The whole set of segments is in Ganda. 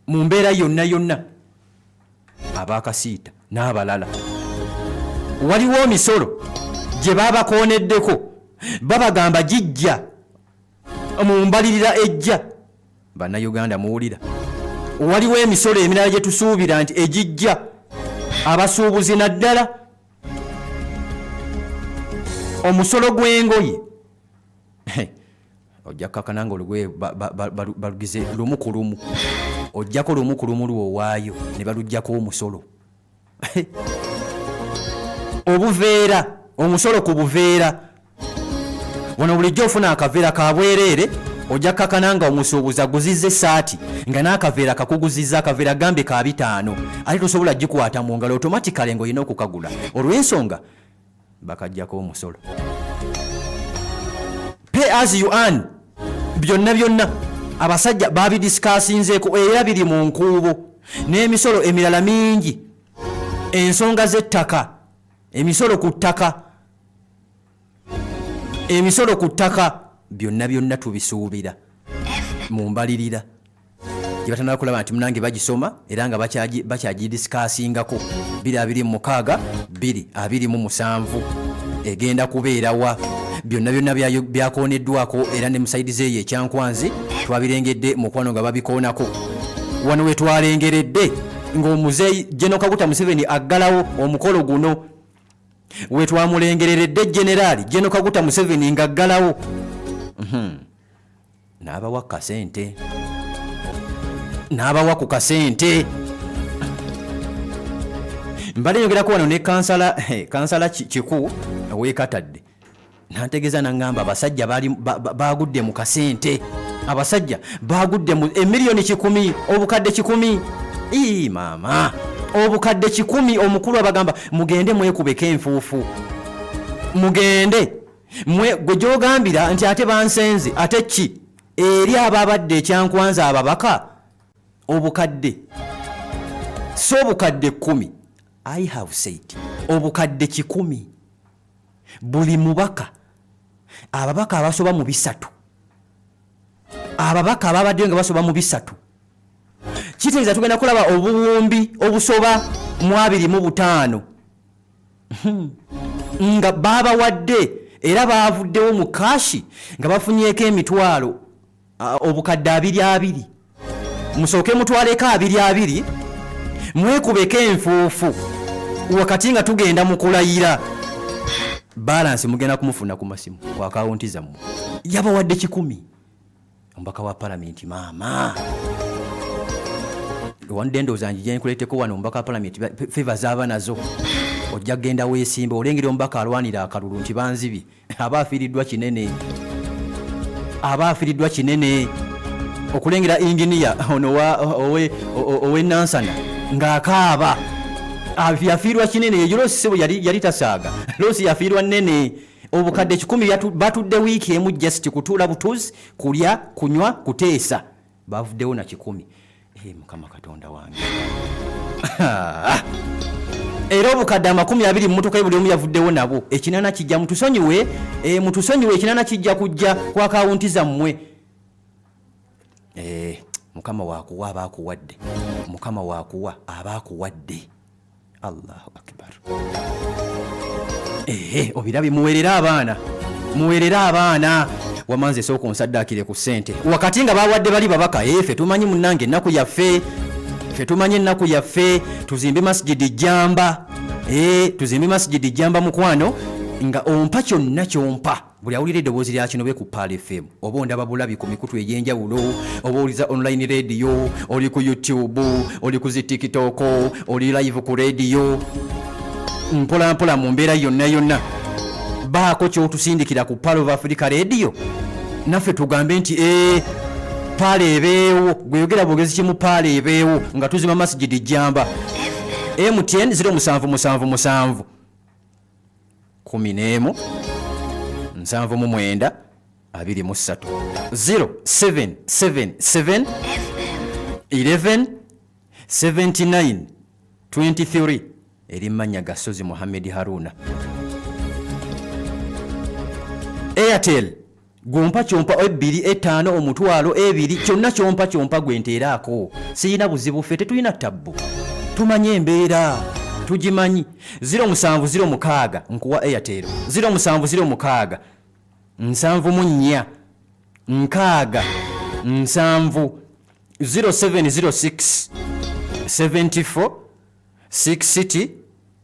Mu mbeera yonna yonna, abakasiita n'abalala, waliwo emisolo gye babakooneddeko, babagamba gijja mu mbalirira ejja. Bannayuganda muwulira, waliwo emisolo emirala gye tusuubira nti egijja, abasuubuzi, naddala omusolo gw'engoye. Ojja kukakana nga olugoye balugize lumu ku lumu, ojjako lumu ku lumu lwowaayo ne baluggyako omusolo. Obuveera, omusolo ku buveera. Wano bulijjo ofuna akaveera ka bwereere, ojja kukakana nga omusuubuzi aguzizza essaati nga n'akaveera kakuguzizza, akaveera gambe ka 5, ate tosobola gikwata mu ngalo, automatically ng'olina okukagula olw'ensonga bakajjako omusolo. Pay as you earn, byonna byonna abasajja babidiscussinzeeko era biri mu nkuubo, n'emisolo emirala mingi, ensonga z'ettaka, emisolo ku ttaka, emisolo ku ttaka, byonna byonna tubisuubira mu mbalirira gye batanaba kulaba nti munange bagisoma era nga bakyagidiscussingako. 2026, 2027 egenda kubeerawa? Byonna byonna byakooneddwako era ne musaidizi eyo ekyankwanzi twabirengedde, mukwano, nga babikoonako. Wano we twalengeredde ng'omuzeeyi General Kaguta Museveni aggalawo omukolo guno, we twamulengereredde Generaali General Kaguta Museveni ng'aggalawo, N'abawa kasente, n'abawa ku kasente. Mbadde nyogerako wano ne kansala Kiku owekatadde, nantegeeza naŋŋamba abasajja bagudde mu kasente, abasajja bagudde mu emiliyoni 100, obukadde 100. Ii maama, obukadde 100! Omukulu abagamba mugende mwekubeko enfuufu, mugende mwe gwe gyogambira nti ate bansenze, ate ki eri ababadde ekyankwanza ababaka obukadde, si obukadde 10, I have said obukadde 100 buli mubaka. Ababaka abasoba mu 300, ababaka ababaddeyo nga basoba mu 300, kitegeeza tugenda kulaba obuwumbi obusoba mu 25 nga babawadde, era bavuddewo mu cash nga bafunyeeko emitwalo obukadde abiri abiri. Musooke mutwaleko abiri abiri, mwekubeko enfuufu wakati nga tugenda mu kulayira. Balance mugenda kumufuna ku masimu, ku akawunti zammwe. Yabawadde 100 omubaka wa palamenti. Maama, wandde ndowooza njija nkuleeteko wano omubaka wa palamenti, favor zaaba nazo, ojja kugenda weesimba. Olengera omubaka alwanira akalulu nti banzibye, aba afiiriddwa kinene, aba afiiriddwa kinene. Okulengera inginiya ono owe Nansana ng'akaaba, yafiirwa kinene. Eyo loss sebo yali tasaaga, loss yafiirwa nnene. Obukadde 100 batudde wiiki emu just kutuula butuuzi, kulya, kunywa, kuteesa, bavuddewo na 100. Eh, Mukama Katonda wange! Era obukadde 20 mu motoka ye buli omu yavuddewo nabo. 80 kijja, mutusonyiwe, mutusonyiwe, 80 kijja kujja ku akawunti zammwe. Mukama wakuwa aba akuwadde, Mukama wakuwa aba akuwadde. Allahu akbar! Ehe, obirabye? Muwerere abaana, muwerere abaana. Wamanze sooka onsaddaakire ku ssente wakati nga bawadde bali babaka. Ffe tumanyi munnange ennaku yaffe, ffe tumanyi ennaku yaffe. Tuzimbe Masjidi Jamba, tuzimbe Masjidi Jamba. Mukwano, nga ompa kyonna kyompa, buli awulira eddoboozi lya kino be ku Pearl FM, oba ondaba bulabi ku mikutu egy'enjawulo, oba owuliza online radio, oli ku YouTube, oli ku zi TikTok, oli live ku radio, mpola mpola mu mbeera yonna yonna, baako kyotusindikira ku Pearl of Africa Radio, naffe tugambe nti ee, Pearl ebeewo. Gweyogera bwogezi kimu, Pearl ebeewo nga tuzima Masjidi Jamba. MTN 0777 11 79 23, 0777 11 79 23, eri mannya ga Sozi Muhammed Haruna. Airtel. Gwompa kyompa ebbiri, ettaano, omutwalo, ebiri, kyonna kyompa kyompa gwe nteeraako. Siyina buzibu ffe tetulina tabbu. Tumanyi embeera tugimanyi. 0706 nkuwa Airtel. 0706 74 60 7 0706 74 60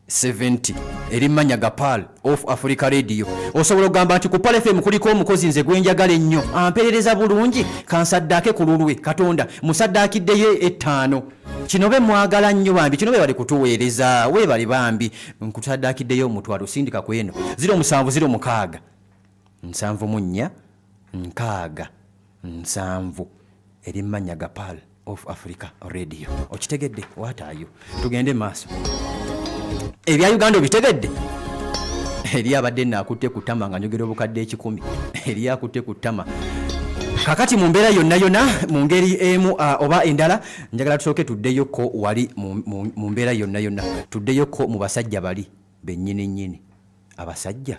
70 eri manya ga Pearl of Africa Radio. Osobola okugamba nti ku Pearl FM kuliko omukozi nze gwe njagala ennyo, amperereza bulungi, kansaddaake ku lulwe. Katonda musaddaakiddeyo ettaano. Kino be mwagala nnyo bambi, kino beebale kutuweereza, weebale bambi. Nkusaddaakiddeyo omutwalo, sindika ku eno 0706 74 60 7 eri manya ga Pearl of Africa Radio. Okitegedde? Wataayo tugende maaso. Ebya Uganda obitegedde? Eri abadde naakutte ku ttama nga njogera obukadde 100, eri akutte ku ttama. Kakati mu mbeera yonna yonna, mu ngeri emu oba endala, njagala tusooke tuddeyoko wali mu mbeera yonna yonna, tuddeyoko mu basajja bali bennyini nnyini. Abasajja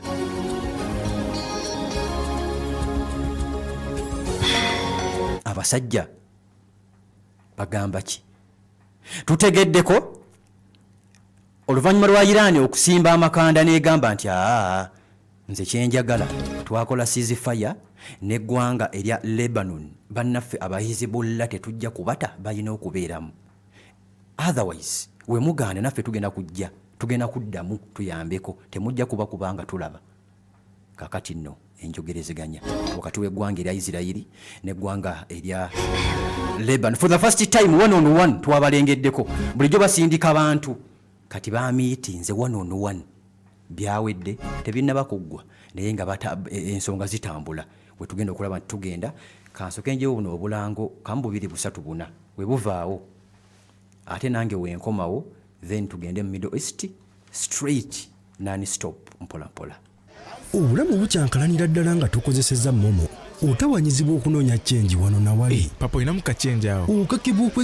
abasajja bagamba ki? Tutegeddeko oluvannyuma lwa Iran okusimba amakanda n'egamba nti aa nze kyenjagala twakola ceasefire n'eggwanga erya Lebanon, bannaffe aba Hezbollah tetujja kubata, balina okubeeramu, otherwise we mugaana naffe tugenda kujja, tugenda kuddamu tuyambeko, temujja kuba kubanga tulaba. Kakati nno enjogerezeganya wakati w'eggwanga erya Isirayiri n'eggwanga erya Lebanon for the first time one on one twabalengeddeko. Bulijjo basindika bantu, kati bamiitinze one on one. Byawedde tebinnaba kuggwa, naye nga ensonga zitambula. We tugenda okulaba nti tugenda kansoke njewo buno obulango kamu bubiri busatu buna, we buvaawo ate nange wenkomawo, then tugende mu Middle East straight non stop, mpola mpola. Obulamu bukyankalanira ddala nga tokozesezza MoMo. Otawanyizibwa okunoonya change wano nawali. Papa, olinamu kachange awo? Okakibwa okwe